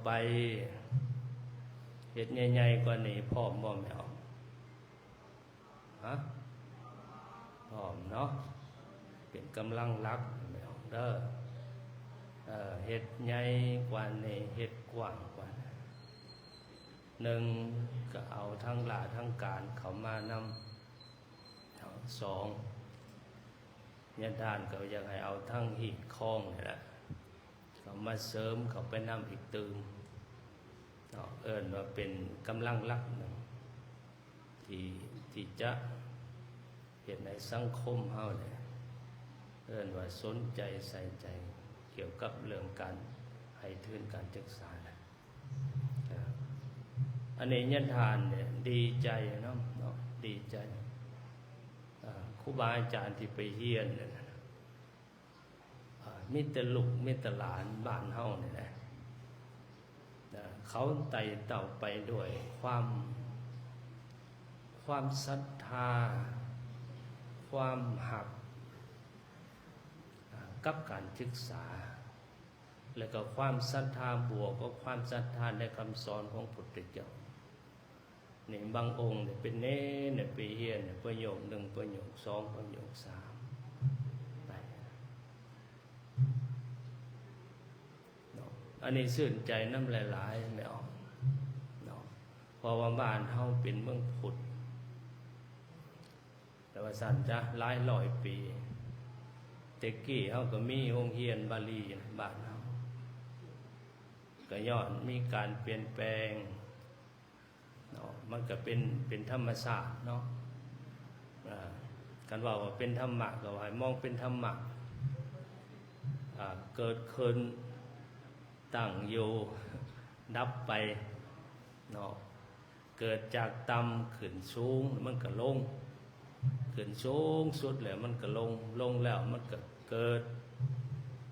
ໄປ ເຮັດໃຫຍ່ໆກວ່ານີ້ ພ້ອມບໍ່ແມ່ອອກ? ຮະ? ພ້ອມເນາະ ເປັນກຳລັງຫຼັກແມ່ອອກເດີ. ເອີ ເຮັດໃຫຍ່ກວ່ານີ້ ເຮັດກວ້າງກວ່ານີ້ ໜຶ່ງ ກໍເອົາທັງຫຼ້າທັງການເຂົ້າມານຳ. ສອງ ຍາທ່ານກໍຢາກໃຫ້ເອົາທັງຮີດຄອງນີ້ແຫຼະ ເຂົ້າມາເສີມເຂົ້າໄປນຳອີກຕື່ມເນາະ ເອີ້ນວ່າເປັນກຳລັງຫຼັກໜຶ່ງ ທີ່ ທີ່ຈະເຮັດໃຫ້ສັງຄົມເຮົານີ້ ເອີ້ນວ່າສົນໃຈໃສ່ໃຈກ່ຽວກັບເລື່ອງການໃຫ້ທຶນການສຶກສານະ. ອັນນີ້ຍາທ່ານນີ້ດີໃຈນຳເນາະ ດີໃຈ ອ່າ ຄູບາອາຈານທີ່ໄປຮຽນນັ້ນນະ ອ່າ ມີແຕ່ລູກມີແຕ່ຫຼານບ້ານເຮົານີ້ແຫຼະ ເຂົາໄຕ່ເຕົ້າໄປດ້ວຍຄວາມ ຄວາມສັດທາ ຄວາມຮັກ ອ່າ ກັບການສຶກສາ ແລະກໍຄວາມສັດທາບວກກັບຄວາມສັດທາໃນຄຳສອນຂອງພຸດທະເຈົ້າ. ນີ້ບາງອົງນີ້ເປັນເນນ ໄປຮຽນປະໂຫຍກໜຶ່ງ ປະໂຫຍກສອງ ປະໂຫຍກສາມໄປເນາະ. ອັນນີ້ຊື່ນໃຈນຳຫຼາຍໆແມ່ອອກເນາະ ເພາະວ່າບ້ານເຮົາເປັນເມືອງພຸດ ແຕ່ວ່າຊັ້ນຊະ ຫຼາຍຮ້ອຍປີ ແຕ່ກີ້ເຮົາກໍມີໂຮງຮຽນບາລີບ້ານເຮົາ ກໍຍ້ອນມີການປ່ຽນແປງເນາະ ມັນກໍເປັນ ເປັນທຳມະຊາດເນາະ. ເອີ ຄັນເວົ້າວ່າເປັນທຳມະ ກໍວ່າໃຫ້ມອງເປັນທຳມະ ເກີດຂຶ້ນ ຕັ້ງຢູ່ ດັບໄປເນາະ. ເກີດຈາກຕ່ຳຂຶ້ນສູງ ມັນກໍລົງ ຂຶ້ນສູງສຸດແລ້ວມັນກໍລົງ ລົງແລ້ວມັນກໍເກີດ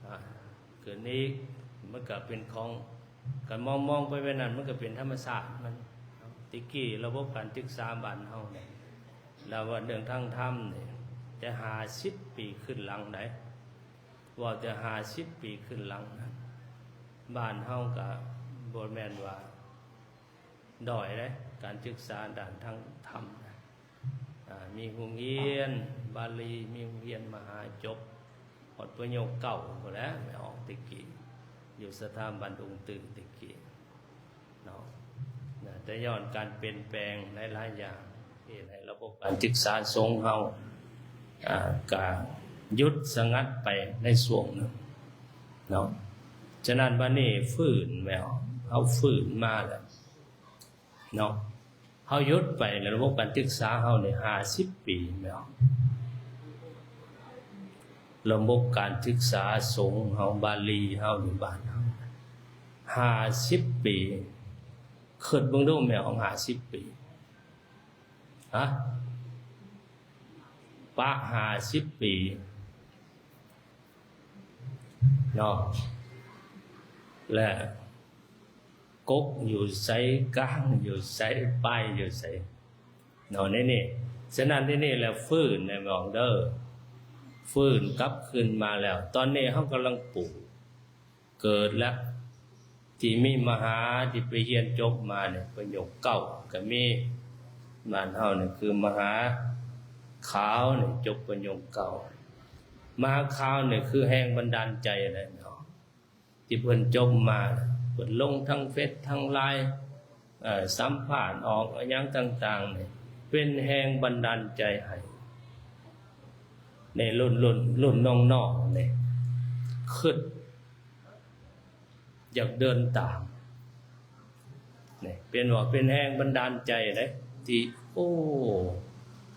ອ່າ ຂຶ້ນອີກ ມັນກໍເປັນຂອງ ການມອງ ມອງໄປແບບນັ້ນ ມັນກໍເປັນທຳມະຊາດມັນ. ແຕ່ກີ້ລະບົບການສຶກສາບ້ານເຮົານີ້ ລະວ່າເລື່ອງທາງທຳນີ້ ແຕ່ຫ້າສິບປີຂຶ້ນຫຼັງໃດ໋ ເວົ້າແຕ່ຫ້າສິບປີຂຶ້ນຫຼັງນັ້ນ ບ້ານເຮົາກໍບໍ່ແມ່ນວ່າ ດ້ອຍເດ້ ການສຶກສາດ້ານທາງທຳນະ. ອ່າ ມີໂຮງຮຽນບາລີ ມີໂຮງຮຽນມະຫາຈົບຮອດປະໂຫຍກເກົ້າພຸ້ນແຫຼະ ແມ່ອອກແຕ່ກີ້ ຢູ່ສະຖາບັນອົງຕື້ແຕ່ກີ້ເນາະ. ນະ ແຕ່ຍ້ອນການປ່ຽນແປງຫຼາຍໆຢ່າງ ເຮັດໃຫ້ລະບົບການສຶກສາສົງເຮົາ ອ່າ ກະຢຸດສະຫງັດໄປໃນຊ່ວງໜຶ່ງເນາະ. ສະນັ້ນ ບາດນີ້ຟື້ນແມ່ອອກ ເຮົາຟື້ນມາແລ້ວ ເນາະ ເຮົາຢຸດໄປໃນລະບົບການສຶກສາເຮົານີ້ຫ້າສິບປີແລ້ວ. ລະບົບການສຶກສາສົງເຮົາ ບາລີເຮົາ ຢູ່ບ້ານເຮົາ ຫ້າສິບປີ ຄິດເບິ່ງດູແມ່ອອກ ຫ້າສິບປີ ຮະ ປະຫ້າສິບປີ ເນາະ ແລະ ກົກຢູ່ໃສ ກາງຢູ່ໃສ ປາຍຢູ່ໃສເນາະ ໃນນີ້. ສະນັ້ນ ໃນນີ້ແຫຼະຟື້ນແມ່ອອກເດີ ຟື້ນກັບຄືນມາແລ້ວ. ຕອນນີ້ເຮົາກຳລັງປູກ ເກີດແລ້ວ ທີ່ມີມະຫາທີ່ໄປຮຽນຈົບມານີ້ ປະໂຫຍກເກົ້າກໍມີ ບ້ານເຮົານີ້ຄືມະຫາຂາວນີ້ ຈົບປະໂຫຍກເກົ້າ. ມະຫາຂາວນີ້ຄືແຮງບັນດານໃຈແຫຼະເນາະ ທີ່ເພິ່ນຈົບມາ ເພິ່ນລົງທັງເຟສທັງລາຍ ເອີ ສຳພາດອອກຫຍັງຕ່າງໆນີ້ ເປັນແຮງບັນດານໃຈໃຫ້ໃນລຸ້ນ ລຸ້ນ ລຸ້ນນ້ອງໆນີ້ ຄິດຢາກເດີນຕາມນີ້ ເປັນວ່າເປັນແຮງບັນດານໃຈເດ້ ທີ່ ໂອ້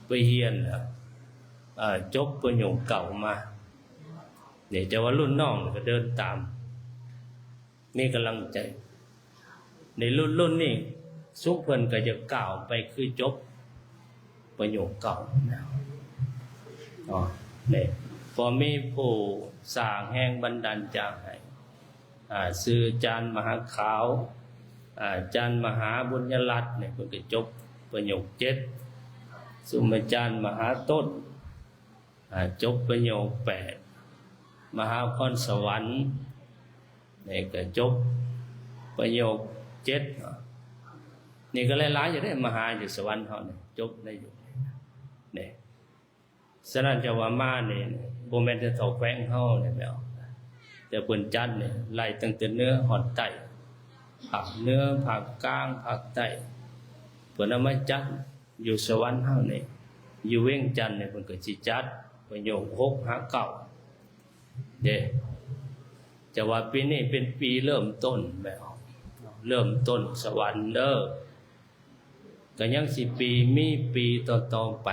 ໄປຮຽນແລ້ວ ເອີ ຈົບປະໂຫຍກເກົ້າມານີ້ ແຕ່ວ່າລຸ້ນນ້ອງກໍເດີນຕາມ ມີກຳລັງໃຈ ໃນລຸ້ນ ລຸ້ນນີ້ ຊຸມເພິ່ນກໍຈະກ້າວໄປຄືຈົບປະໂຫຍກເກົ້າແລ້ວເນາະ. ນີ້ ກໍມີຜູ້ສ້າງແຮງບັນດານໃຈໃຫ້ ອ່າ ຊື່ອາຈານມະຫາຂາວ ອາຈານມະຫາບຸນຍະລັດນີ້ ເພິ່ນກໍຈົບປະໂຫຍກເຈັດ. ຊຸມອາຈານມະຫາຕົ້ນ ອ່າ ຈົບປະໂຫຍກແປດ. ມະຫາພອນສະຫວັນນີ້ກໍຈົບ ປະໂຫຍກເຈັດເນາະ ນີ້ກໍຫຼາຍໆຢູ່ເດ້ ມະຫາຢູ່ສະຫວັນເຮົານີ້ ຈົບໃນຍຸກນີ້ ສະນັ້ນຈະວ່າມານີ້ບໍ່ແມ່ນແຕ່ເທົ່າແຂວງເຮົານີ້ແມ່ນ ແຕ່ເພິ່ນຈັດນີ້ໄລ່ຕັ້ງແຕ່ເໜືອຮອດໃຕ້ ພາກເໜືອ ພາກກາງ ພາກໃຕ້ ເພິ່ນເອົາມາຈັດຢູ່ສະຫວັນເຮົານີ້ ຢູ່ວຽງຈັນນີ້ເພິ່ນກໍຊິຈັດປະໂຫຍກຫົກຫາເກົ້າ ເດ້ ຈະວ່າປີນີ້ເປັນປີເລີ່ມຕົ້ນແມ່ອອກ ເລີ່ມຕົ້ນສະຫວັນເດີ ກໍຍັງຊິປີ ມີປີຕໍ່ໆໄປ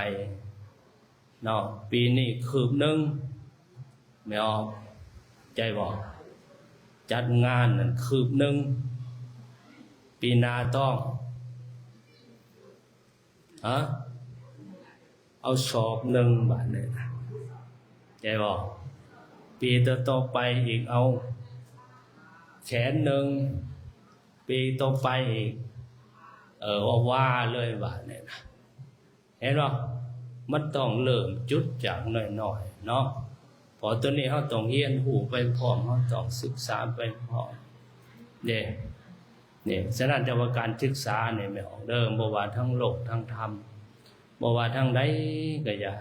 ເນາະ ປີນີ້ຄືບໜຶ່ງແມ່ອອກ ໃຈບໍ່? ຈັດງານນັ້ນຄືບໜຶ່ງ ປີໜ້າຕ້ອງ ຮະ ເອົາສອກໜຶ່ງບາດນີ້ນະ ໃຈບໍ່? ປີຕໍ່ໆໄປອີກເອົາແຂນໜຶ່ງ ປີຕໍ່ໄປອີກ ເອີ ວ່າເລີຍບາດນີ້ນະ ເຫັນບໍ່? ມັນຕ້ອງເລີ່ມຈຸດຈາກນ້ອຍໆເນາະ ເພາະໂຕນີ້ເຮົາຕ້ອງຮຽນຮູ້ໄປພ້ອມ ເຮົາຕ້ອງສຶກສາໄປພ້ອມເດ້ ນີ້ ສະນັ້ນຈະວ່າການສຶກສານີ້ແມ່ອອກເດີ ບໍ່ວ່າທາງໂລກທາງທຳ ບໍ່ວ່າທາງໃດກໍຢ່າ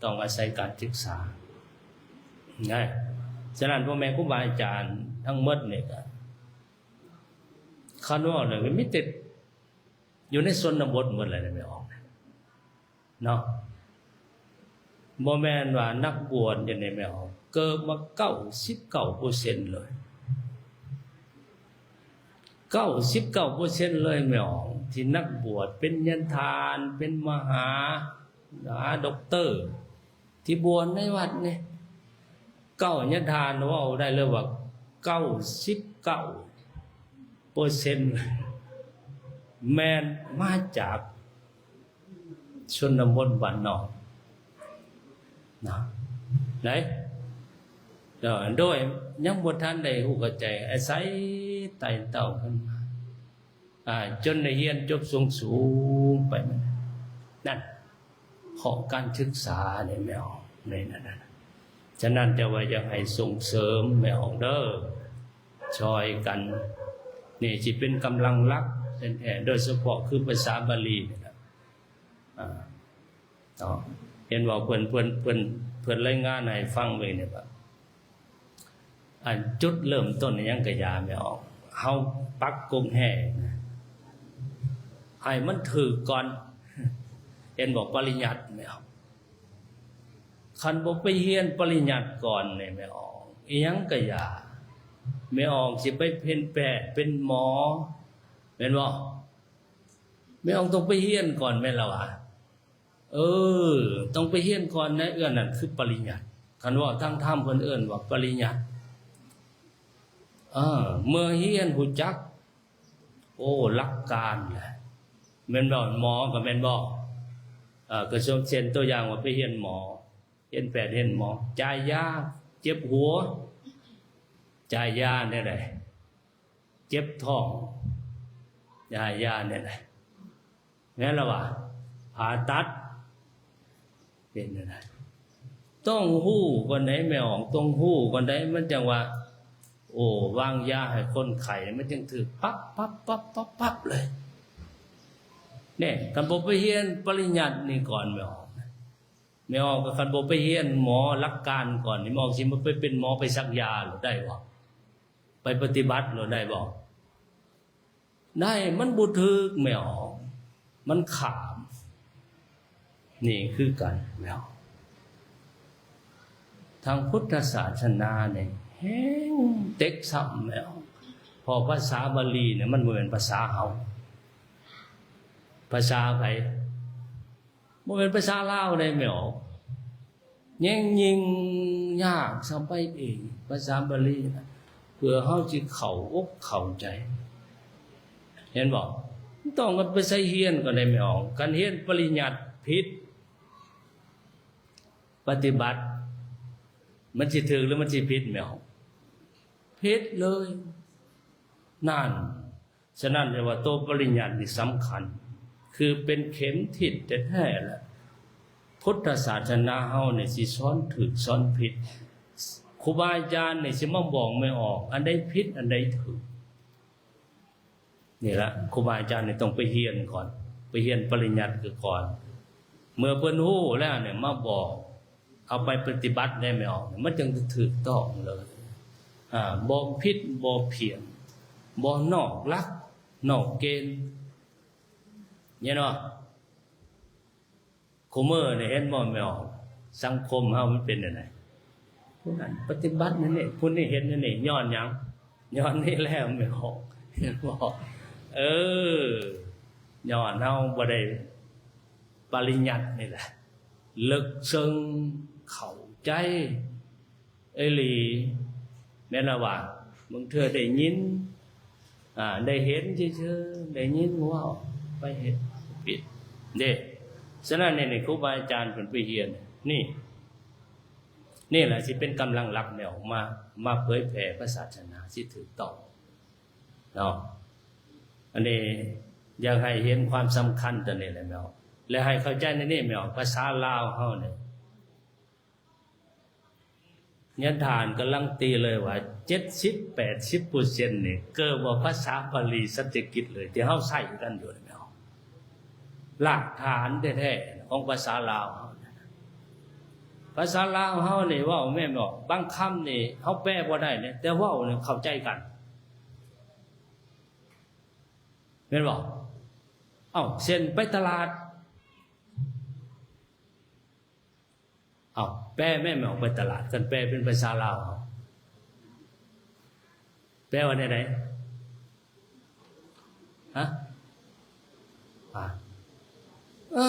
ຕ້ອງອາໄສການສຶກສານະ ສະນັ້ນພໍ່ແມ່ຄູບາອາຈານທັງໝົດນີ້ກໍ ຄັນເວົ້າແລ້ວກໍມີແຕ່ຢູ່ໃນຊົນນະບົດໝົດແຫຼະແມ່ອອກ ເນາະ ບໍ່ແມ່ນວ່ານັກບວດຢູ່ໃນແມ່ອອງ ເກີບມາເກົ້າສິບເກົ້າເປີເຊັນເລີຍ ເກົ້າສິບເກົ້າເປີເຊັນເລີຍແມ່ອອງ ທີ່ນັກບວດເປັນຍາທ່ານ ເປັນມະຫາ ມະຫາດັອກເຕີ ທີ່ບວດໃນວັດນີ້ ເກົ້າຍາທ່ານ ເວົ້າໄດ້ເລີຍວ່າເກົ້າສິບເກົ້າເປີເຊັນ ແມ່ນມາຈາກຊົນນະບົດບ້ານນອກນະ ໄດ້ ໂດຍຍັງບໍ່ທັນໄດ້ຮູ້ເຂົ້າໃຈ ອາໄສໄຕ່ເຕົ້າຂຶ້ນມາ ອ່າ ຈົນໄດ້ຮຽນຈົບສູງໆໄປ ນັ້ນ ເພາະການສຶກສານີ້ແມ່ອອກ ໃນນັ້ນນະ ສະນັ້ນຈະວ່າຢາກໃຫ້ສົ່ງເສີມແມ່ອອກເດີ ຊ່ອຍກັນ ນີ້ຊິເປັນກຳລັງຫຼັກແທ້ໆ ໂດຍສະເພາະຄືພາສາບາລີນີ້ລະ ອ່າ ເນາະ ເຫັນບໍ່ ເພິ່ນ ເພິ່ນ ເພິ່ນ ເພິ່ນລາຍງານໃຫ້ຟັງເບິ່ງນີ້ວ່າ ອັນຈຸດເລີ່ມຕົ້ນຫຍັງກະຢ່າແມ່ອອກ ເຮົາປັກກົກແຮງນະ ໃຫ້ມັນຖືກກ່ອນ ເຫັນບໍ່ ປະລິຍັດແມ່ອອກ ຄັນບໍ່ໄປຮຽນປະລິຍັດກ່ອນນີ້ແມ່ອອກ ອີ່ຫຍັງກະຢ່າ ແມ່ອອກຊິໄປເປັນແພດເປັນໝໍ ແມ່ນບໍ່ ແມ່ອອກຕ້ອງໄປຮຽນກ່ອນແມ່ນລະຫວາ? ເອີ ຕ້ອງໄປຮຽນກ່ອນນະ ເອື້ອ ນັ້ນຄືປະລິຍັດ ຄັນເວົ້າທາງທຳເພິ່ນເອີ້ນວ່າປະລິຍັດ ເອີ ເມື່ອຮຽນຮູ້ຈັກ ໂອ້ ຫຼັກການແຫຼະ ແມ່ນບໍ່? ໝໍກໍແມ່ນບໍ່? ເອີ ກໍເຊັ່ນຕົວຢ່າງວ່າໄປຮຽນໝໍ ຮຽນແພດຮຽນໝໍ ຈ່າຍຢາ ເຈັບຫົວ ຈ່າຍຢາແນວໃດ? ເຈັບທ້ອງ ຢາ ຢາແນວໃດ? ແມ່ນລະຫວາ? ຜ່າຕັດ ເປັນແນວໃດ? ຕ້ອງຮູ້ກ່ອນໃດແມ່ອອກ ຕ້ອງຮູ້ກ່ອນໃດ ມັນຈັ່ງວ່າ ໂອ້ ວາງຢາໃຫ້ຄົນໄຂ້ ມັນຈຶ່ງຖືກປັບ ປັບ ປັບ ປັບ ປັບເລີຍ ແນ່ ຄັນບໍ່ໄປຮຽນປະລິຍັດນີ້ກ່ອນແມ່ອອກ ແມ່ອອກກໍຄັນບໍ່ໄປຮຽນໝໍຫຼັກການກ່ອນນີ້ ແມ່ອອກຊິມາໄປເປັນໝໍ ໄປສັກຢາໂລດໄດ້ບໍ່? ໄປປະຕິບັດໂລດໄດ້ບໍ່? ໄດ້ ມັນບໍ່ຖືກແມ່ອອກ ມັນຂ້າມ ນີ້ຄືກັນແມ່ອອກ ທາງພຸດທະສາສະໜານີ້ແຮງເຕັກຊ້ຳແມ່ອອກ ເພາະພາສາບາລີນີ້ມັນບໍ່ແມ່ນພາສາເຮົາ ພາສາໃຜ? ບໍ່ແມ່ນພາສາລາວໃດແມ່ອອກ ແຍງຍິ່ງຍາກຊະໄປອີກ ພາສາບາລີນະ ເພື່ອເຮົາຊິເຂົ້າອົກເຂົ້າໃຈ ເຫັນບໍ່? ຕ້ອງໄປໃສ່ຮຽນກ່ອນໃດແມ່ອອກ ຄັນຮຽນປະລິຍັດຜິດ ປະຕິບັດມັນຊິຖືກ ຫຼື ມັນຊິຜິດແມ່ອອກ? ຜິດເລີຍ ນັ້ນ ສະນັ້ນເອີ້ນວ່າໂຕປະລິຍັດນີ້ສຳຄັນ ຄືເປັນເຂັມທິດແທ້ໆແຫຼະ ພຸດທະສາສະໜາເຮົານີ້ຊິສອນຖືກສອນຜິດ ຄູບາອາຈານນີ້ຊິມາບອກແມ່ອອກ ອັນໃດຜິດ ອັນໃດຖືກ ນີ້ລະ ຄູບາອາຈານນີ້ຕ້ອງໄປຮຽນກ່ອນ ໄປຮຽນປະລິຍັດຄືກ່ອນ ເມື່ອເພິ່ນຮູ້ແລ້ວນີ້ມາບອກ ເອົາໄປປະຕິບັດໄດ້ແມ່ອອກ ມັນຈຶ່ງຈະຖືກຕ້ອງເລີຍ ອາ ບໍ່ຜິດບໍ່ພຽງ ບໍ່ນອກຫຼັກນອກເກນ ເຫັນບໍ່? ຄູ່ມື້ນີ້ເຫັນບໍ່ແມ່ອອກ ສັງຄົມເຮົາມັນເປັນແນວໃດ ຜູ້ນັ້ນປະຕິບັດແນວນີ້ ຜູ້ນີ້ເຮັດແນວນີ້ ຍ້ອນຫຍັງ? ຍ້ອນນີ້ແຫຼະແມ່ອອກ ເຫັນບໍ່? ເອີ ຍ້ອນເຮົາບໍ່ໄດ້ປະລິຍັດນີ້ແຫຼະ ເລິກເຊິ່ງເຂົ້າໃຈ ອີ່ຫຼີ ແມ່ນລະວ່າ ບາງເທື່ອໄດ້ຍິນ ອາ ໄດ້ເຫັນຊື່ໆ ໄດ້ຍິນເວົ້າໄປເຮັດຜິດເດ້. ສະນັ້ນນີ້ ນີ້ຄູບາອາຈານເພິ່ນໄປຮຽນ ນີ້ ນີ້ລະຊິເປັນກຳລັງຫຼັກແນວມາ ມາເຜີຍແຜ່ພະສາສະໜາຊິຖືກຕ້ອງເນາະ. ອັນນີ້ຢາກໃຫ້ເຫັນຄວາມສຳຄັນຕົວນີ້ແຫຼະແມ່ອອກ ແລະ ໃຫ້ເຂົ້າໃຈໃນນີ້ແມ່ອອກ ພາສາລາວເຮົານີ້ ຍາດທ່ານການันตีເລີຍວ່າ ເຈັດສິບແປດສິບເປີເຊັນນີ້ ເກີບວ່າພາສາບາລີສັນສະກິດເລີຍ ທີ່ເຮົາໃຊ້ກັນຢູ່ນີ້ແມ່ນລາກຖານແທ້ໆ ຂອງພາສາລາວເຮົາ. ພາສາລາວເຮົານີ້ເວົ້າແມ່ນບໍ່? ບາງຄຳນີ້ເຮົາແປບໍ່ໄດ້ເດ້ ແຕ່ເວົ້ານີ້ເຂົ້າໃຈກັນ ແມ່ນບໍ່? ເອົ້າ ເຊັ່ນໄປຕະຫຼາດ ເອົ້າ ແປແມ່ນບໍ່? ໄປຕະຫຼາດ ຄັນແປເປັນພາສາລາວ ແປວ່າແນວໃດ? ຮະ? ອາ ເອີ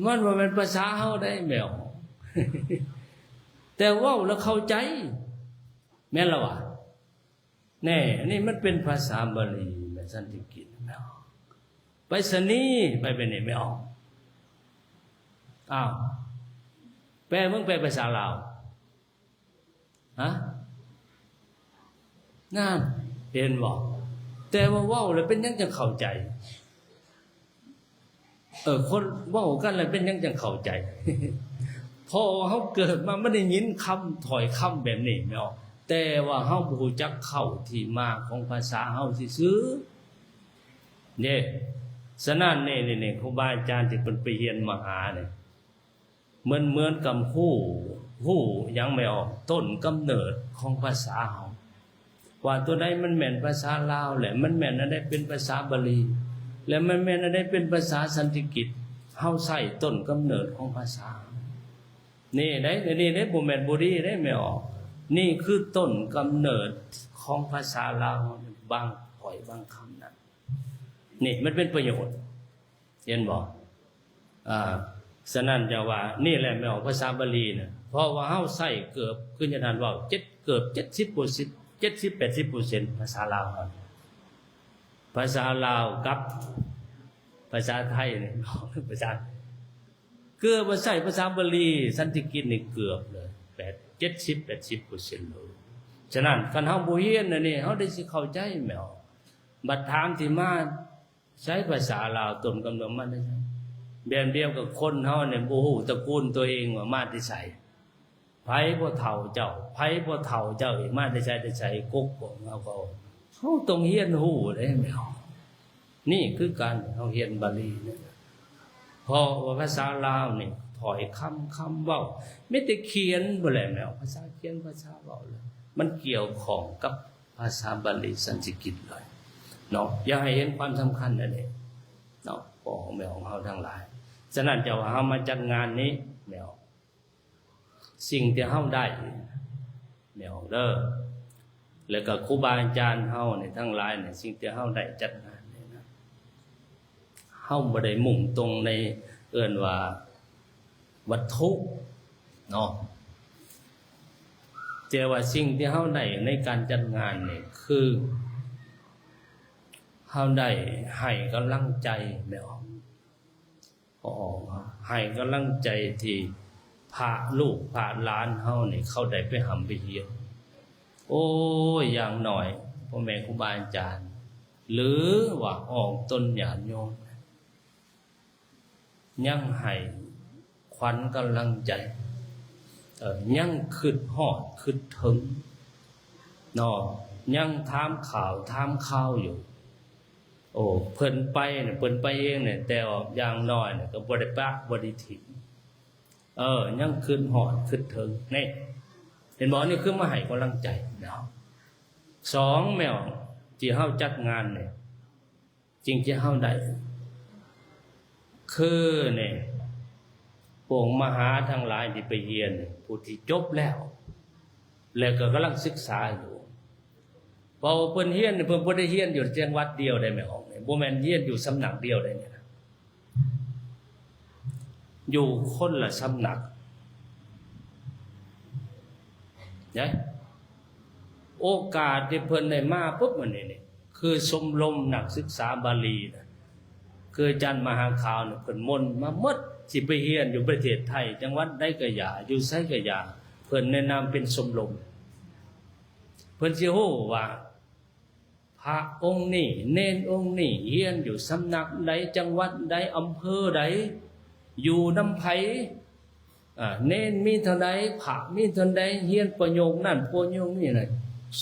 ມັນບໍ່ແມ່ນພາສາເຮົາໃດແມ່ອອກ ແຕ່ເວົ້າແລ້ວເຂົ້າໃຈ ແມ່ນລະຫວາ? ແນ່ ອັນນີ້ມັນເປັນພາສາບາລີ ແມ່ນສັນສະກິດແມ່ນອອກ ໄປສະນີ ໄປແບບນີ້ແມ່ນອອກ. ອ້າວ ແປເບິ່ງ ແປພາສາລາວ ຮະ? ນັ້ນ ເຫັນບໍ່? ແຕ່ວ່າເວົ້າແລ້ວເປັນຫຍັງຈັ່ງເຂົ້າໃຈ? ເອີ ຄົນເວົ້າກັນແລ້ວເປັນຫຍັງຈັ່ງເຂົ້າໃຈ? ເພາະວ່າເຮົາເກີດມາ ມັນໄດ້ຍິນຄຳ ຖ້ອຍຄຳແບບນີ້ແມ່ນບໍ່? ແຕ່ວ່າເຮົາບໍ່ຮູ້ຈັກເຄົ້າທີ່ມາຂອງພາສາເຮົາຊື່ໆເດ້. ສະນັ້ນນີ້ ນີ້ ນີ້ ຄູບາອາຈານທີ່ເພິ່ນໄປຮຽນມາຫານີ້ ເໝືອນ ເໝືອນກັບຮູ້ ຮູ້ຫຍັງແມ່ອອກ ຕົ້ນກຳເນີດຂອງພາສາເຮົາ ວ່າຕົວໃດມັນແມ່ນພາສາລາວ ແລະ ມັນແມ່ນອັນໃດເປັນພາສາບາລີ ແລະ ມັນແມ່ນອັນໃດເປັນພາສາສັນສະກິດ ເຮົາໃຊ້ຕົ້ນກຳເນີດຂອງພາສາ ນີ້ໄດ໋ ນີ້ໄດ໋ ບໍ່ແມ່ນບໍ່ດີໄດ໋ແມ່ອອກ ນີ້ຄືຕົ້ນກຳເນີດຂອງພາສາລາວ ບາງຖ້ອຍບາງຄຳນັ້ນ ນີ້ມັນເປັນປະໂຫຍດ ເຫັນບໍ່? ອາ ສະນັ້ນຈະວ່າ ນີ້ແຫຼະແມ່ອອກ ພາສາບາລີນະ ເພາະວ່າເຮົາໃຊ້ເກືອບ ຄືຍາທ່ານເວົ້າ ເຈັດ ເກືອບເຈັດສິບເປີເຊັນ ເຈັດສິບແປດສິບເປີເຊັນພາສາລາວເຮົາ ພາສາລາວກັບພາສາໄທນີ້ ພາສາ ເກືອບວ່າໃຊ້ພາສາບາລີສັນສະກິດນີ້ເກືອບເລີຍ ແປດ ເຈັດສິບແປດສິບເປີເຊັນໂລດ. ສະນັ້ນ ຄັນເຮົາບໍ່ຮຽນອັນນີ້ ເຮົາໄດ້ຊິເຂົ້າໃຈແມ່ນບໍ່? ບັດຖາມທີ່ມາ ໃຊ້ພາສາລາວຕົ້ນກຳເນີດມາແຕ່ໃສ? ແບບດຽວກັບຄົນເຮົານີ້ບໍ່ຮູ້ຕະກູນຕົວເອງວ່າມາແຕ່ໃສ? ໃຜພໍ່ເຖົ້າເຈົ້າ? ໃຜພໍ່ເຖົ້າເຈົ້າອີກ? ມາແຕ່ໃສ ແຕ່ໃສ? ກົກຂອງເຮົາກໍ ເຮົາຕ້ອງຮຽນຮູ້ເດ້ແມ່ນບໍ່? ນີ້ຄືການເຮົາຮຽນບາລີນີ້ ເພາະວ່າພາສາລາວນີ້ ຖ້ອຍຄຳ ຄຳເວົ້າ ມີແຕ່ຂຽນພຸ້ນແຫຼະແມ່ນບໍ່? ພາສາຂຽນ ພາສາເວົ້າ ມັນກ່ຽວຂ້ອງກັບ ພາສາບາລີສັນສະກິດເລີຍເນາະ ຢາກໃຫ້ເຫັນຄວາມສຳຄັນອັນນີ້ເນາະ ພໍ່ແມ່ຂອງເຮົາທັງຫຼາຍ. ສະນັ້ນ ເຈົ້າວ່າເຮົາມາຈັດງານນີ້ແລ້ວ ສິ່ງທີ່ເຮົາໄດ້ແລ້ວເດີ ແລ້ວກໍຄູບາອາຈານເຮົານີ້ທັງຫຼາຍນີ້ ສິ່ງທີ່ເຮົາໄດ້ຈັດງານນີ້ນະ ເຮົາບໍ່ໄດ້ມຸ່ງຕົງໃນ ເອີ້ນວ່າວັດຖຸເນາະ ແຕ່ວ່າສິ່ງທີ່ເຮົາໄດ້ໃນການຈັດງານນີ້ ຄືເຮົາໄດ້ໃຫ້ກຳລັງໃຈແມ່ອອກ ໃຫ້ກຳລັງໃຈທີ່ພະລູກພະຫຼານເຮົານີ້ ເຂົາໄດ້ໄປຮ່ຳໄປຮຽນ ໂອ້ຍ ຢ່າງໜ້ອຍພໍ່ແມ່ຄູບາອາຈານ ຫຼືວ່າອອກຕົນຍາດໂຍມ ຍັງໃຫ້ຂວັນກຳລັງໃຈ ເອີ ຍັງຄິດຮອດຄິດເຖິງເນາະ ຍັງຖາມຂ່າວຖາມຄາວຢູ່. ໂອ້ ເພິ່ນໄປນີ້ ເພິ່ນໄປເອງນີ້ ແຕ່ວ່າຢ່າງໜ້ອຍນີ້ກໍບໍ່ໄດ້ປະບໍ່ໄດ້ຖິ້ມ. ເອີ ຍັງຄຶດຮອດຄຶດເຖິງນີ້ ເຫັນບໍ່? ນີ້ຄືມາໃຫ້ກຳລັງໃຈເນາະ. ສອງ ແມ່ນທີ່ເຮົາຈັດງານນີ້ ສິ່ງທີ່ເຮົາໄດ້ ຄືນີ້ ພວກມະຫາທັງຫຼາຍທີ່ໄປຮຽນ ຜູ້ທີ່ຈົບແລ້ວ ແລະກໍກຳລັງສຶກສາຢູ່. ເພາະວ່າເພິ່ນຮຽນ ເພິ່ນບໍ່ໄດ້ຮຽນຢູ່ຈັງຫວັດດຽວໃດແມ່ອອກນີ້ ບໍ່ແມ່ນຮຽນຢູ່ສຳນັກດຽວໃດນີ້ນະ ຢູ່ຄົນລະສຳນັກເດ້. ໂອກາດທີ່ເພິ່ນໄດ້ມາປຸບ ມື້ນີ້ນີ້ ຄືຊົມລົມນັກສຶກສາບາລີນະ ຄືອາຈານມະຫາຂາວນີ້ ເພິ່ນມົນມາໝົດ ຊິໄປຮຽນຢູ່ປະເທດໄທ ຈັງຫວັດໃດກໍຢ່າ ຢູ່ໃສກໍຢ່າ ເພິ່ນແນະນຳເປັນຊົມລົມ. ເພິ່ນຊິຮູ້ວ່າ ພະອົງນີ້ ເນນອົງນີ້ ຮຽນຢູ່ສຳນັກໃດ ຈັງຫວັດໃດ ອຳເພີໃດ ຢູ່ນຳໃຜ ອາ ເນນມີເທົ່າໃດ ພະມີເທົ່າໃດ ຮຽນປະໂຫຍກນັ້ນປະໂຫຍກນີ້ນະ.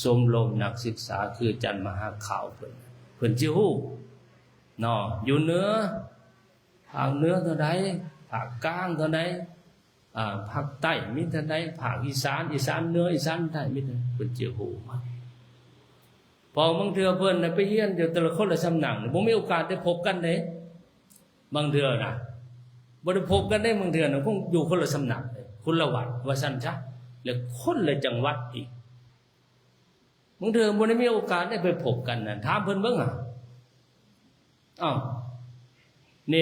ຊົມລົມນັກສຶກສາຄືອາຈານມະຫາຂາວເພິ່ນ ເພິ່ນຊິຮູ້ເນາະ ຢູ່ເໜືອ ພາກເໜືອເທົ່າໃດ ພາກກາງເທົ່າໃດ ອາ ພາກໃຕ້ມີເທົ່າໃດ ພາກອີສານ ອີສານເໜືອ ອີສານໃຕ້ມີເທົ່າໃດ ເພິ່ນຈະຮູ້ໝົດ. ເພາະບາງເທື່ອເພິ່ນນະໄປຮຽນຢູ່ແຕ່ລະຄົນລະສຳນັກ ບໍ່ມີໂອກາດໄດ້ພົບກັນເດ້. ບາງເທື່ອນະ ບໍ່ໄດ້ພົບກັນເດ້ ບາງເທື່ອນະ ຄົງຢູ່ຄົນລະສຳນັກເດ້ ຄົນລະວັດວ່າຊັ້ນຊະ ແລະຄົນລະຈັງຫວັດອີກ. ບາງເທື່ອບໍ່ໄດ້ມີໂອກາດໄດ້ໄປພົບກັນນະ ຖາມເພິ່ນເບິ່ງຫາ. ອ້າວ ນີ້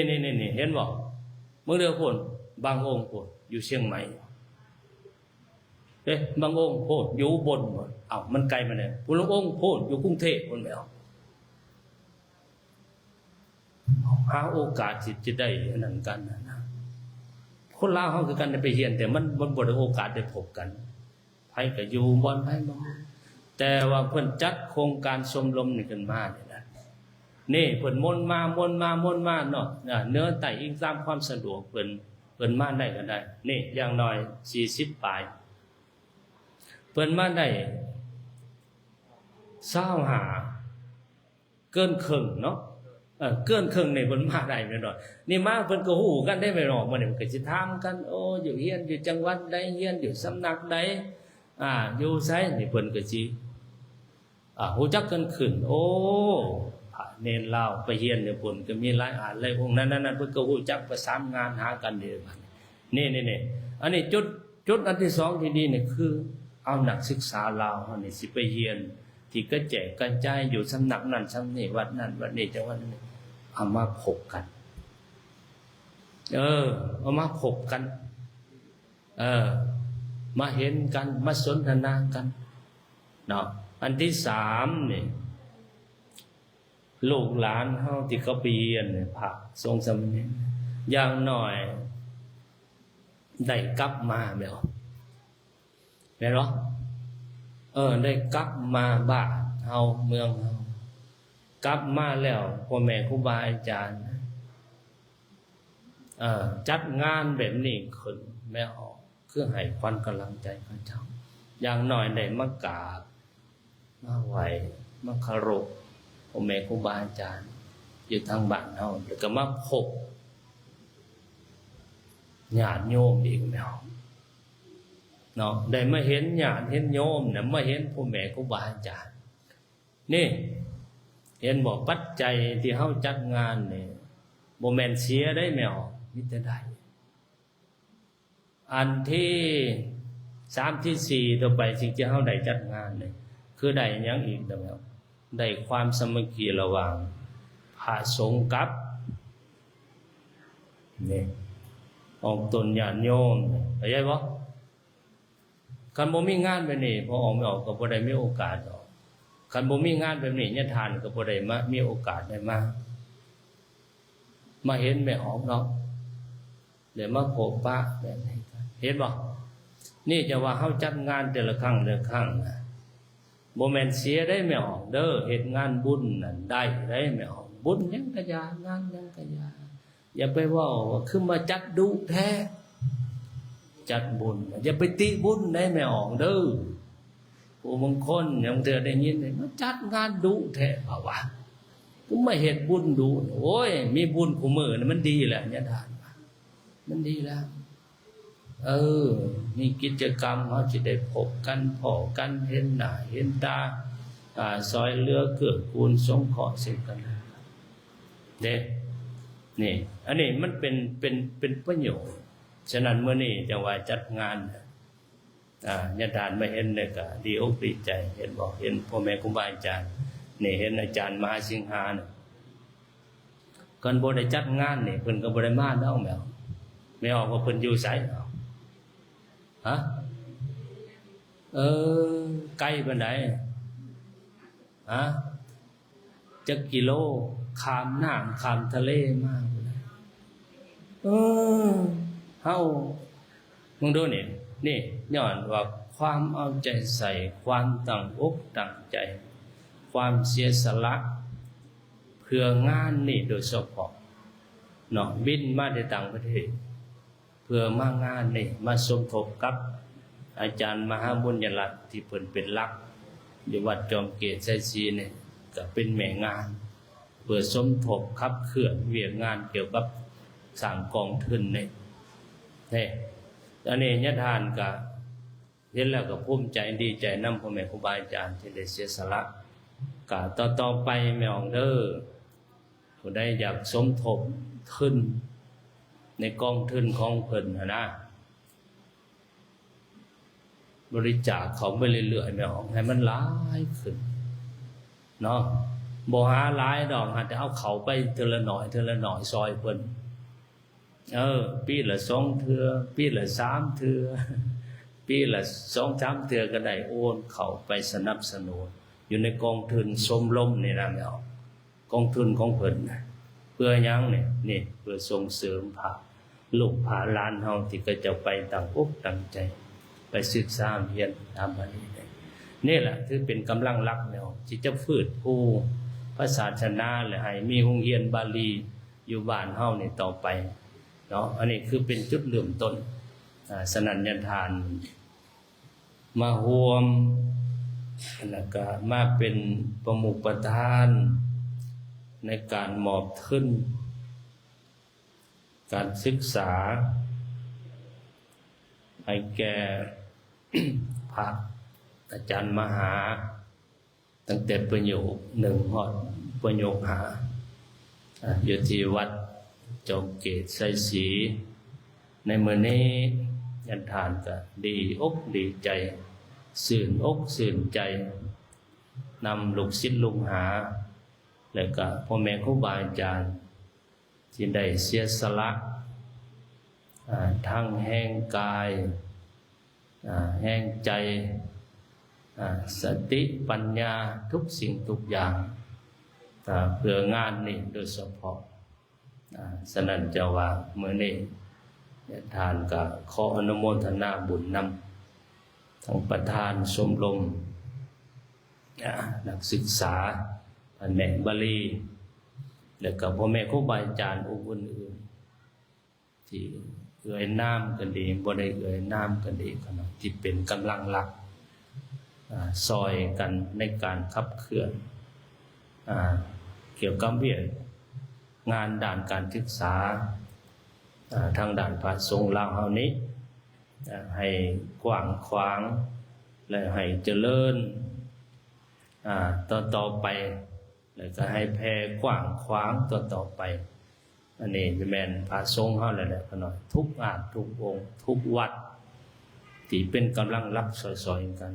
ໆໆ ເຫັນບໍ່? ບາງເທື່ອໂພດ ບາງອົງໂພດ ຢູ່ຊຽງໃໝ່ ເອີ ບາງອົງໂພດ ຢູ່ອຸບົນພຸ້ນ. ອ້າວ ມັນໄກມາແນວ ຜູ້ລາງອົງໂພດ ຢູ່ກຸງເທບພຸ້ນແຫຼ້ວ. ຫາໂອກາດທີ່ຈະໄດ້ອັນນັ້ນກັນນະ. ຄົນລາວເຮົາຄືກັນໄດ້ໄປຮຽນ ແຕ່ມັນ ມັນບໍ່ໄດ້ໂອກາດໄດ້ພົບກັນ. ໃຜກໍຢູ່ບ່ອນໃຜບ່ອນມັນ ແຕ່ວ່າເພິ່ນຈັດໂຄງການຊົມລົມນີ້ຂຶ້ນມານີ້ນະ ນີ້ເພິ່ນມົນມາ ມົນມາ ມົນມາເນາະ ເໜືອໃຕ້ ອີງຕາມຄວາມສະດວກເພິ່ນ ເພິ່ນມາໄດ້ກໍໄດ້ ນີ້ຢ່າງໜ້ອຍສີ່ສິບປາຍ ເພິ່ນມາໄດ້ຊາວຫ້າ ເກີນເຄິ່ງເນາະ ເອີ ເກີນເຄິ່ງນີ້ເພິ່ນມາໄດ້ແມ່ນບໍ່? ນີ້ມາເພິ່ນກໍຮູ້ກັນເດ້ແມ່ນບໍ່? ມື້ນີ້ເພິ່ນກໍຊິຖາມກັນ ໂອ້ ຢູ່ຮຽນຢູ່ຈັງຫວັດໃດ ຮຽນຢູ່ສຳນັກໃດ ອາ ຢູ່ໃສ ນີ້ເພິ່ນກໍຊິ ອາ ຮູ້ຈັກກັນຂຶ້ນ. ໂອ້ ພະເນນລາວໄປຮຽນຢູ່ພຸ້ນກໍມີຫຼາຍອາດຫຼາຍອົງ ນັ້ນໆ ເພິ່ນກໍຮູ້ຈັກປະສານງານຫາກັນເດ້. ນີ້ໆໆ ອັນນີ້ຈຸດ ຈຸດອັນທີສອງທີ່ດີນີ້ຄື ເອົານັກສຶກສາລາວເຮົານີ້ຊິໄປຮຽນທີ່ກະແຈກກະຈາຍຢູ່ສຳນັກນັ້ນສຳນີ້ ວັດນັ້ນວັດນີ້ ຈັງຫວັດນັ້ນ ເອົາມາພົບກັນ ເອີ ເອົາມາພົບກັນ ເອີ ມາເຫັນກັນ ມາສົນທະນາກັນເນາະ. ອັນທີສາມນີ້ ລູກຫຼານເຮົາທີ່ເຂົາໄປຮຽນນີ້ ພະສົງສາມະເນນ ຢ່າງໜ້ອຍໄດ້ກັບມາແມ່ນບໍ່? ແມ່ນບໍ່? ເອີ ໄດ້ກັບມາບ້ານເຮົາເມືອງເຮົາ ກັບມາແລ້ວ ພໍ່ແມ່ຄູບາອາຈານ ເອີ ຈັດງານແບບນີ້ຂຶ້ນແມ່ນບໍ່? ຄືໃຫ້ຂວັນກຳລັງໃຈເຂົາເຈົ້າ ຢ່າງໜ້ອຍໄດ້ມາກາບ ມາໄຫວ້ ມາເຄົາລົບພໍ່ແມ່ຄູບາອາຈານຢູ່ທາງບ້ານເຮົາ ແລ້ວກໍມາພົບຍາດໂຍມອີກແລ້ວເນາະ ໄດ້ມາເຫັນຍາດເຫັນໂຍມນະ ມາເຫັນພໍ່ແມ່ຄູບາອາຈານ. ນີ້ ເຫັນບໍ່? ປັດໄຈທີ່ເຮົາຈັດງານນີ້ ບໍ່ແມ່ນເສຍໄດ໋ແມ່ອອກ ມີແຕ່ໄດ້. ອັນທີສາມ ທີສີ່ ຕໍ່ໄປ ສິ່ງທີ່ເຮົາໄດ້ຈັດງານນີ້ ຄືໄດ້ຫຍັງອີກນະແມ່? ໄດ້ຄວາມສາມັກຄີລະຫວ່າງພະສົງກັບ ນີ້ ອອກຕົນຍາດໂຍມ ເຂົ້າໃຈບໍ່? ຄັນບໍ່ມີງານແບບນີ້ ພໍ່ອອກແມ່ອອກກໍບໍ່ໄດ້ມີໂອກາດດອກ. ຄັນບໍ່ມີງານແບບນີ້ ຍາທ່ານກໍບໍ່ໄດ້ມາ ມີໂອກາດໄດ້ມາ ມາເຫັນແມ່ອອກເນາະ ໄດ້ມາພົບປະແບບນີ້ ເຫັນບໍ່? ນີ້ຈະວ່າເຮົາຈັດງານແຕ່ລະຄັ້ງ ແຕ່ລະຄັ້ງນະ ບໍ່ແມ່ນເສຍໄດ໋ແມ່ອອກເດີ. ເຮັດງານບຸນນັ້ນໄດ້ໄດ໋ແມ່ອອກ ບຸນຫຍັງກະຢ່າ ງານຫຍັງກະຢ່າ ຢ່າໄປເວົ້າວ່າຄືມາຈັດດຸແທ້ ຈັດບຸນ ຢ່າໄປຕິບຸນໄດ໋ແມ່ອອກເດີ. ຜູ້ບາງຄົນຍັງເທື່ອໄດ້ຍິນ ມາຈັດງານດຸແທ້ ເຂົາວ່າ ຄືມາເຮັດບຸນດຸ. ໂອ້ຍ ມີບຸນຄູ່ມື້ນີ້ມັນດີແລ້ວ ຍາທ່ານວ່າ ມັນດີແລ້ວ. ເອີ ມີກິດຈະກຳ ເຮົາຊິໄດ້ພົບກັນ ພໍ້ກັນ ເຫັນໜ້າເຫັນຕາ ອາ ຊ່ອຍເຫຼືອເກື້ອກູນ ສົງເຄາະເຊິ່ງກັນ ເດ້ ນີ້ ອັນນີ້ມັນເປັນ ເປັນ ເປັນປະໂຫຍດ. ສະນັ້ນ ມື້ນີ້ຈັ່ງວ່າຈັດງານ ອາ ຍາທ່ານມາເຫັນແລ້ວກະດີອົກດີໃຈ ເຫັນບໍ່? ເຫັນພໍ່ແມ່ຄູບາອາຈານ ນີ້ ເຫັນອາຈານມະຫາສິງຫານະ ຄັນບໍ່ໄດ້ຈັດງານນີ້ ເພິ່ນກໍບໍ່ໄດ້ມາດອກແມ່. ແມ່ອອກວ່າເພິ່ນຢູ່ໃສ? ຮະ? ເອີ ໄກປານໃດ? ຮະ? ຈັກກິໂລ? ຂ້າມນ້ຳຂ້າມທະເລມາ. ເອີ ເຮົາ ເບິ່ງດູນີ້ ນີ້ ຍ້ອນວ່າຄວາມເອົາໃຈໃສ່ ຄວາມຕັ້ງອົກຕັ້ງໃຈ ຄວາມເສຍສະຫຼະ ເພື່ອງານນີ້ໂດຍສະເພາະເນາະ ບິນມາແຕ່ຕ່າງປະເທດ ເພື່ອມາງານນີ້ ມາສົມທົບກັບອາຈານມະຫາບຸນຍະລັດ ທີ່ເພິ່ນເປັນຫຼັກຢູ່ວັດຈອມເກດໄຊສີນີ້ ກໍເປັນແມ່ງານ ເພື່ອສົມທົບຂັບເຄື່ອນວຽກງານກ່ຽວກັບສ້າງກອງທຶນນີ້. ເດ້ ອັນນີ້ຍາທ່ານກໍເຫັນແລ້ວກໍພູມໃຈ ດີໃຈນຳພໍ່ແມ່ຄູບາອາຈານທີ່ໄດ້ເສຍສະຫຼະ. ກໍຕໍ່ໆໄປແມ່ອອກເດີ ຜູ້ໃດຢາກສົມທົບທຶນໃນກອງທຶນຂອງເພິ່ນຫັ້ນນະ ບໍລິຈາກເຂົ້າໄປເລື້ອຍໆ ແມ່ອອກ ໃຫ້ມັນຫຼາຍຂຶ້ນເນາະ. ບໍ່ຫາຫຼາຍດອກ ຫາແຕ່ເອົາເຂົ້າໄປເທື່ອລະໜ້ອຍ ເທື່ອລະໜ້ອຍ ຊ່ອຍເພິ່ນ. ເອີ ປີລະສອງເທື່ອ ປີລະສາມເທື່ອ ປີລະສອງສາມເທື່ອກໍໄດ້ ໂອນເຂົ້າໄປສະໜັບສະໜູນຢູ່ໃນກອງທຶນຊົມລົມນີ້ນະແມ່ອອກ. ກອງທຶນຂອງເພິ່ນນະ ເພື່ອຫຍັງນີ້? ນີ້ ເພື່ອສົ່ງເສີມພະລູກພະຫຼານເຮົາ ທີ່ເຂົາເຈົ້າໄປຕັ້ງອົກຕັ້ງໃຈ ໄປສຶກສາຮຽນຕາມອັນນີ້. ນີ້ແຫຼະ ຖືເປັນກຳລັງຫຼັກແລ້ວ ທີ່ຈະຟື້ນຟູພະສາສະໜາ ແລະ ໃຫ້ມີໂຮງຮຽນບາລີຢູ່ບ້ານເຮົານີ້ຕໍ່ໄປເນາະ. ອັນນີ້ຄືເປັນຈຸດເລີ່ມຕົ້ນ. ອາ ສະນັ້ນ ຍາທ່ານ ມາຮ່ວມ ແລ້ວກະມາເປັນປະມຸກປະທານໃນການມອບທຶນການສຶກສາໃຫ້ແກ່ພະອາຈານມະຫາ ຕັ້ງແຕ່ປະໂຫຍກໜຶ່ງຮອດປະໂຫຍກຫ້າ ອາ ຢູ່ທີ່ວັດຈອມເກດໄຊສີ. ໃນມື້ນີ້ຍາທ່ານກະດີອົກດີໃຈ ຊື່ນອົກຊື່ນໃຈນຳລູກສິດລູກຫາ ແລະກະພໍ່ແມ່ຄູບາອາຈານ ທີ່ໄດ້ເສຍສະຫຼະ ອາ ທັງແຮງກາຍ ອາ ແຮງໃຈ ອາ ສະຕິປັນຍາ ທຸກສິ່ງທຸກຢ່າງ ອາ ເພື່ອງານນີ້ໂດຍສະເພາະ. ອາ ສະນັ້ນເຈົ້າວ່າມື້ນີ້ທ່ານກໍຂໍອະນຸໂມທະນາບຸນນຳທັງປະທານຊົມລົມ ອາ ນັກສຶກສາພະແນກບາລີ ແລະກໍພໍ່ແມ່ຄູບາອາຈານອົງອື່ນໆ ທີ່ເອີ່ຍນາມກໍດີ ບໍ່ໄດ້ເອີ່ຍນາມກໍດີ ທີ່ເປັນກຳລັງຫຼັກ ອາ ຊ່ອຍກັນໃນການຂັບເຄື່ອນ ອາ ກ່ຽວກັບວຽກງານດ້ານການສຶກສາ ອາ ທາງດ້ານພະສົງລາວເຮົານີ້ ອາ ໃຫ້ກວ້າງຂວາງ ແລະ ໃຫ້ຈະເລີນ ອາ ຕໍ່ໆໄປ ແລ້ວກໍໃຫ້ແຜ່ກວ້າງຂວາງຕໍ່ໆໄປ. ອັນນີ້ແມ່ນພະສົງເຮົາແຫຼະ ຂະນ້ອຍ ທຸກອາດທຸກອົງ ທຸກວັດ ທີ່ເປັນກຳລັງຫຼັກຊ່ອຍໆກັນ.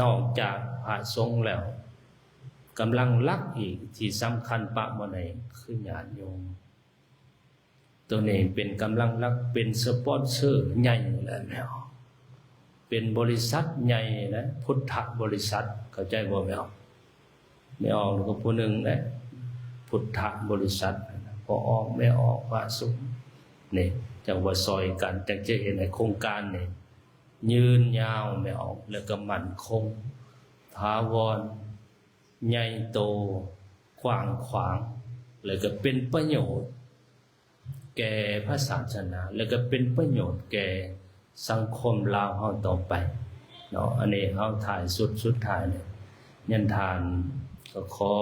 ນອກຈາກພະສົງແລ້ວ ກຳລັງຫຼັກອີກທີ່ສຳຄັນປະບໍ່ໄດ້ຄືຍາດໂຍມ. ໂຕນີ້ເປັນກຳລັງຫຼັກ ເປັນສະປອນເຊີໃຫຍ່ແລ້ວ ເປັນບໍລິສັດໃຫຍ່ນະ ພຸດທະບໍລິສັດ ເຂົ້າໃຈບໍ່ແມ່ອອກ? ແມ່ອອກກໍຜູ້ໜຶ່ງແຫຼະ ພຸດທະບໍລິສັດ ພໍ່ອອກ ແມ່ອອກ ພະສົງ ນີ້ ຈັ່ງວ່າຊ່ອຍກັນ ຈັ່ງຈະເຮັດໃຫ້ໂຄງການນີ້ຍືນຍາວ ແມ່ອອກ ແລ້ວກໍໝັ້ນຄົງ ຖາວອນ ໃຫຍ່ໂຕ ກວ້າງຂວາງ ແລ້ວກໍເປັນປະໂຫຍດ ແກ່ພະສາສະໜາ ແລ້ວກໍເປັນປະໂຫຍດແກ່ສັງຄົມລາວເຮົາຕໍ່ໄປ. ເນາະ. ອັນນີ້ເຮົາທ້າຍສຸດ ສຸດທ້າຍນີ້ ຍັນທານກໍຂໍ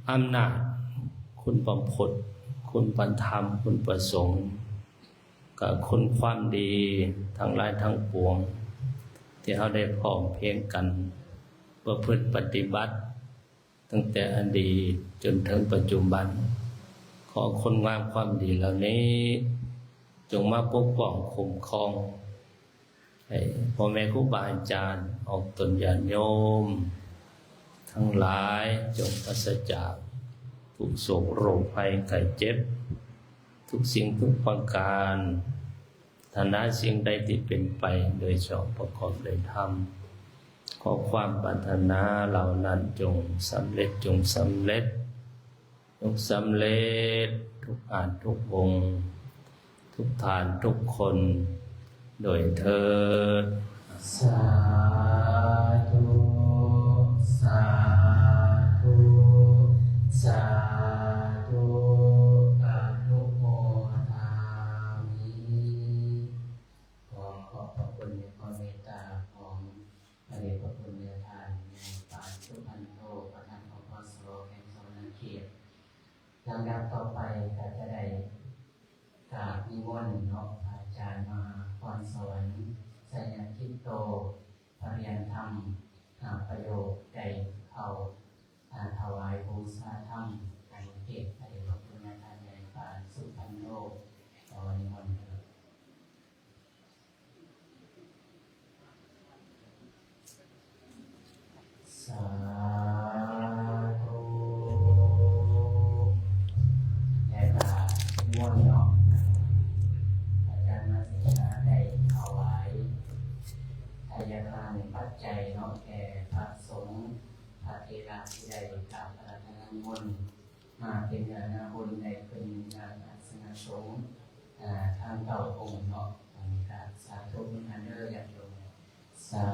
ອຳນາດຄຸນພະພຸດ ຄຸນພະທຳ ຄຸນພະສົງ ກັບຄຸນຄວາມດີທັງຫຼາຍທັງປວງ ທີ່ເຮົາໄດ້ພ້ອມພຽງກັນປະພຶດປະຕິບັດ ຕັ້ງແຕ່ອະດີດຈົນເຖິງປັດຈຸບັນ. ຂໍຄຸນງາມຄວາມດີເຫຼົ່ານີ້ ຈົ່ງມາປົກປ້ອງຄຸ້ມຄອງ ໃຫ້ພໍ່ແມ່ຄູບາອາຈານ ອອກຕົນຍາດໂຍມທັງຫຼາຍ ຈົ່ງປາສະຈາກທຸກໂສກໂລກໄພໄຂ້ເຈັບ ທຸກສິ່ງທຸກປະການ. ປາດຖະໜາສິ່ງໃດທີ່ເປັນໄປໂດຍຊອບປະກອບດ້ວຍທຳ, ຂໍຄວາມປາດຖະໜາເຫຼົ່ານັ້ນຈົ່ງສຳເລັດ, ຈົ່ງສຳເລັດ, ຈົ່ງສຳເລັດທຸກທ່ານທຸກອົງ, ທຸກທ່ານທຸກຄົນໂດຍເທີ້ນ. ສາທຸ ສາທຸ ສາທຸ ອະນຸໂມທາມິ. ຂໍຂອບພະຄຸນໃນຄວາມເມດຕາຂອງພະເດດພະຄຸນແມ່ທ່ານແມ່ປານ ສຸພັນໂທ ປະທານ ປກສ ແຂວງສະຫວັນນະເຂດ. ລຳດັບຕໍ່ໄປກໍຈະໄດ້ກາບນິມົນເນາະ ພະອາຈານມະຫາພອນສະຫວັນ ໄຊຍະຈິດໂຕ ປະລິຍັນທຳຫ້າປະໂຫຍກ ໄດ້ເຂົ້າ ອ່າ ຖວາຍບູຊາທຳ ໃນເຂດພະເດດພະຄຸນແມ່ທ່ານໃຫຍ່ປານ ສຸພັນໂທ ຂໍນິມົນເທີ້ນ. ສາທຸ. ແລະກະນິມົນເນາະ ອາຈານມາສິກຂາໄດ້ຖວາຍທາຍາທານປັດໄຈເນາະ ແກ່ພະສົງພະເຖລະທີ່ໄດ້ກາບອາລາທະນານິມົນ ມາເປັນເນື້ອນາບຸນ ໄດ້ຂຶ້ນນາອາສະນະສົງ ເອີ ທັງເກົ້າອົງເນາະ. ອັນນີ້ກະສາທຸນຳກັນເດີ ຍາດໂຍມ ສາ